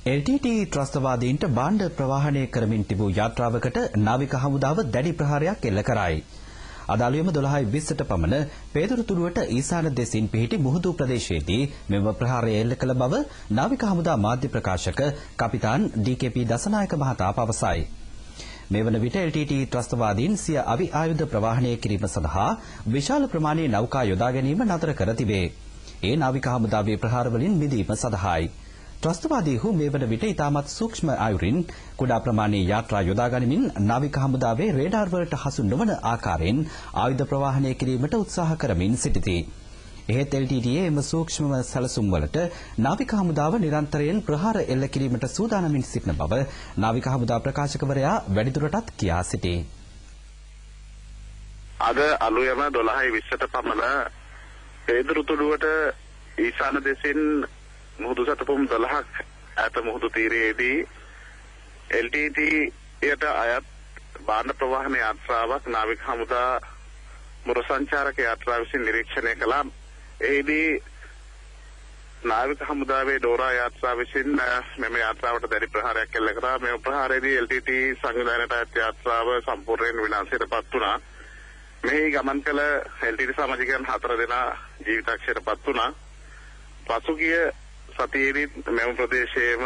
LTT ත්‍රස්තවාදීන්ට භාණ්ඩ ප්‍රවාහනය කරමින් තිබූ යාත්‍රාවකට නාවික හමුදාව දැඩි ප්‍රහාරයක් එල්ල කරයි. අද අලුයම 12:20ට පමණ පේදුරුතුඩුවට ඊසාන දෙසින් පිහිටි මුහුදු ප්‍රදේශයේදී මෙම ප්‍රහාරය එල්ල කළ බව නාවික හමුදා මාධ්‍ය ප්‍රකාශක කපිතාන් ඩී.කේ.පී. දසනායක මහතා පවසයි. මේ වන විට LTT ත්‍රස්තවාදීන් සිය අවි ආයුධ ප්‍රවාහනය කිරීම සඳහා විශාල ප්‍රමාණයේ නෞකා යොදා ගැනීම නතර කර තිබේ. ඒ නාවික හමුදාවේ ප්‍රහාරවලින් මිදීම සඳහායි. ත්‍රස්තවාදීහු මේ වන විට ඉතාමත් සූක්ෂම අයුරින් කුඩා ප්‍රමාණයේ යාත්‍රා යොදා ගනිමින් නාවික හමුදාවේ රේඩාර් වලට හසු නොවන ආකාරයෙන් ආයුධ ප්‍රවාහනය කිරීමට උත්සාහ කරමින් සිටිති. එහෙත් LTTE එම සූක්ෂම සැලසුම් වලට නාවික හමුදාව නිරන්තරයෙන් ප්‍රහාර එල්ල කිරීමට සූදානමින් සිටින බව නාවික හමුදා ප්‍රකාශකවරයා වැඩිදුරටත් කියා සිටී. අද අලුයම 12:20ට පමණ පේදුරුතුඩුවට ඊශාන දෙසින් මුහුදු සටපොම් 12ක් ඈත මුහුදු තීරයේදී LTTයට අයත් භාණ්ඩ ප්‍රවාහන යාත්‍රාවක් නාවික හමුදා මුර සංචාරක යාත්‍රාව විසින් නිරීක්ෂණය කළා. එහිදී නාවික හමුදාවේ ඩෝරා යාත්‍රාව විසින් මෙම යාත්‍රාවට දැඩි ප්‍රහාරයක් එල්ල කරා. මෙම ප්‍රහාරයේදී LTT සංවිධානයට අයත් යාත්‍රාව සම්පූර්ණයෙන් විනාශයට පත් වුණා. මෙහි ගමන් කළ LTT සමාජිකයන් 4 දෙනා ජීවිතක්ෂයට පත් වුණා. පසුගිය සතියේදී මෙම ප්‍රදේශයේම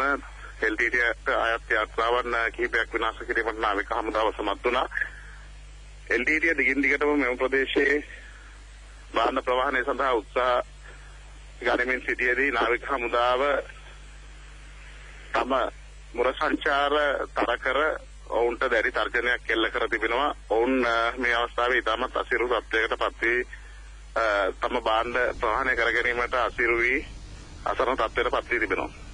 LTTට අයත් යාත්‍රාවන් කිහිපයක් විනාශ කිරීමට නාවික හමුදාව සමත් වුණා. LTT දිගින් දිගටම මෙම ප්‍රදේශයේ වාහන ප්‍රවාහනය සඳහා උත්සාහ ගනිමින් සිටියේදී නාවික හමුදාව තම මුර සංචාර තර කර ඔවුන්ට දැඩි තර්ජනයක් එල්ල කර තිබෙනවා. ඔවුන් මේ අවස්ථාවේ ඉතාමත් අසීරු තත්ත්වයකට පත් වී තම භාණ්ඩ ප්‍රවාහනය කර ගැනීමට අසීරු වී අසරණ තත්ත්වයට පත් වී තිබෙනවා.